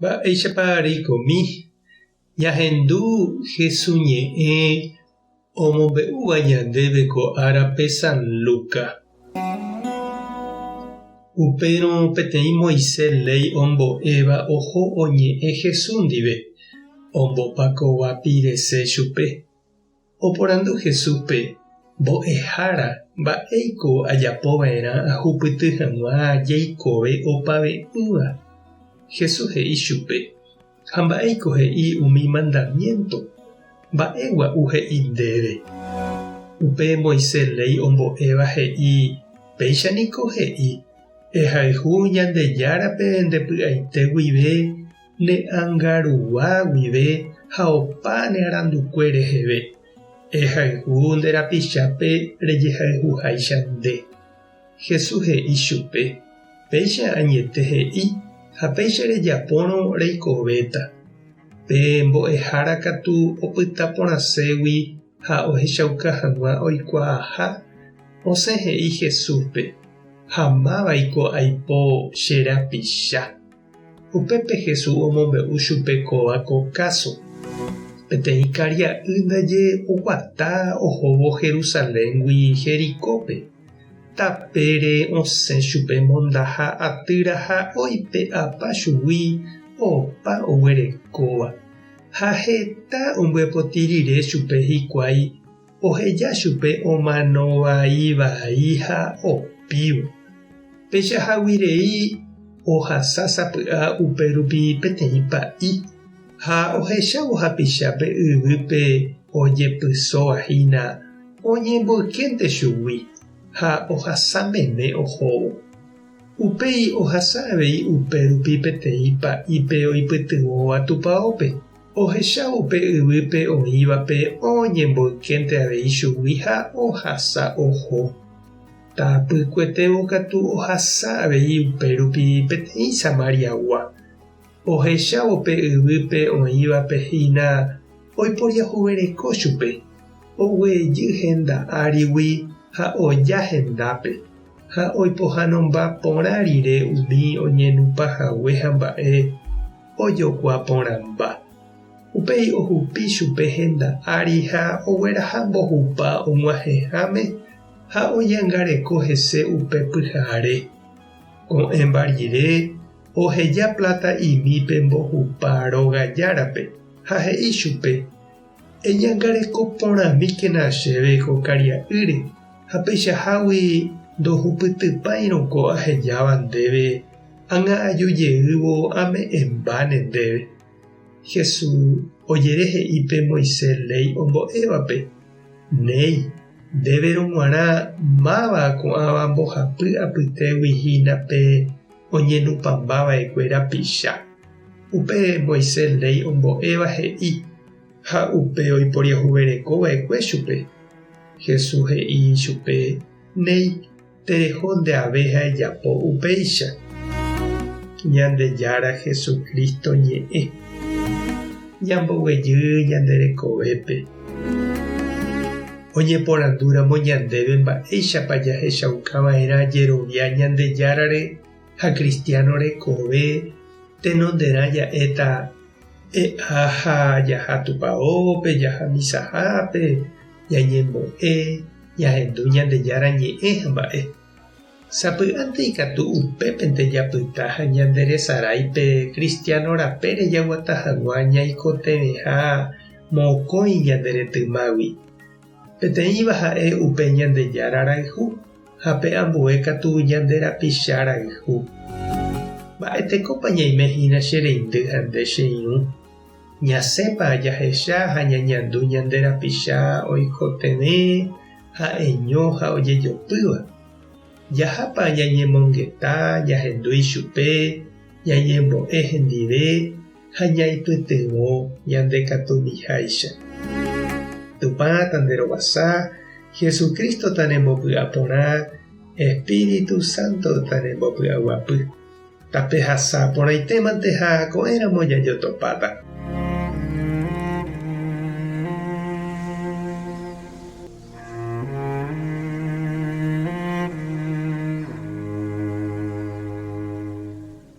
Mba'éichapa reikomi ñahendu Hesu ñe'ẽ omombe'úva ñandéve ko árape San Lucas? Upérõ peteĩ Moisés léi ombo'éva oho oñe'ẽ Hesu ndive, ombopakova pirese chupe. Oporandu Jesúspe, Mbo'ehára, mba'éiko ajapova'erã ahupyty hag̃ua jeikove opave'ỹva? Jesús he'i chupe, Ha mba'éiko he'i umi mandamiénto? Mba'e gua'u he'i ndéve? Upe Moisés léi ombo'éva he'i, Péicha niko he'i, Ehayhu Ñandejárape nde py'aite guive, Ne ánga rugua guive ha opa ne arandukue reheve, ehayhu nde rapichápe rejehayhuháicha nde. Jesús he'i chupe, Péicha añete he'i, ha péicha rejapórõ reikovéta. Pe mbo'ehára katu opyta porãségui ha ohechauka hag̃ua oikuaaha, osẽ he'i Jesúspe, Ha mávaiko aipo che rapicha? Upépe Jesús omombe'u chupe kóva ko káso. Peteĩ karia'y ndaje oguata ohóvo Jerusaléngui Jericópe. Tapére osẽ chupe mondaha atýra ha oipe'apa chugui opa oguerekóva. Ha heta ombyepoti rire chupe hikuái oheja chupe omano vai vai ha opívo. Peichahágui rei ohasa sapy'a upérupi peteĩ pa'i, ha ohechávo hapichápe yvýpe ojepysóva hína oñemboykénte chugui ha ohasa meme ohóvo. Upéi ohasa avei upérupi peteĩ pa'ípe oipytyvõva tupaópe, ohechávo pe yvýpe oĩvape oñemboykénte avei chugui ha ohasa oho. Tapykuetévo katu ohasa avei upérupi peteĩ Samariagua. Ohechávo pe yvýpe oĩvape hína oiporiahuvereko chupe, oguejy henda árigui ha oja hendápe, ha oipohãnomba porã rire umi oñenupã hague ha mba'e ojokua porãmba. Upéi ohupi chupe henda ári ha ogueraha mbohupa og̃uahẽháme ha oñangareko hese upe pyhare. Ko'ẽmba rire, oheja pláta imi pe mbohupa róga járape, ha he'i chupe, Eñangareko porãmíkena chéve ko karia'ýre, ha peichahágui ndohupytypáirõ ko ahejáva ndéve, ág̃a aju jeývo ame'ẽmbáne ndéve. Jesús ojere he'i pe Moisés léi ombo'évape, Néi, ndéverõ g̃uarã máva ko'ãva mbohapy apytégui hína pe oñenupãmba va'ekue rapicha. Upe Moisés léi ombo'éva he'i, ha upe oiporiahuvereko va'ekue chupe. Jesús he'i chupe, Néi, tereho nde ave ha ejapo upéicha. Ñandejára Jesucristo ñe'ẽ. Ñamboguejy ñande rekovépe. Oñeporandúramo ñandéve mba'éichapa jahechauka va'erã jerovia Ñandejárare ha cristiano rekove tenonderã ja'éta, E'a ha jaha tupaópe, jaha misahápe, ñañembo'e, ñahendu Ñandejára ñe'ẽ ha mba'e. Sapy'ánte ikatu upépente japyta ha ñanderesarái pe kristiáno rapére jaguata hag̃ua ñaikotevẽha mokõi ñande retymágui. Peteĩva ha'e upe Ñandejára rayhu ha pe ambue katu ñande rapicha rayhu. Mba'etekópa ñaime hína che reindy ha nde che irũ? Ñasẽpa jahecha ha ñañandu ñande rapicha oikotevẽ ha'eño ha ojejopýva? Jahápa ñañemongeta, ñahendu ichupe, ñañembo'e hendive ha ñaipytyvõ ñandekatumiháicha? Tupã tanderovasa, Jesucristo tanembopy'aporã, Espíritu Santo tanembopy'aguapy. Tapehasa porãitémante ha ko'ẽramo jajotopáta.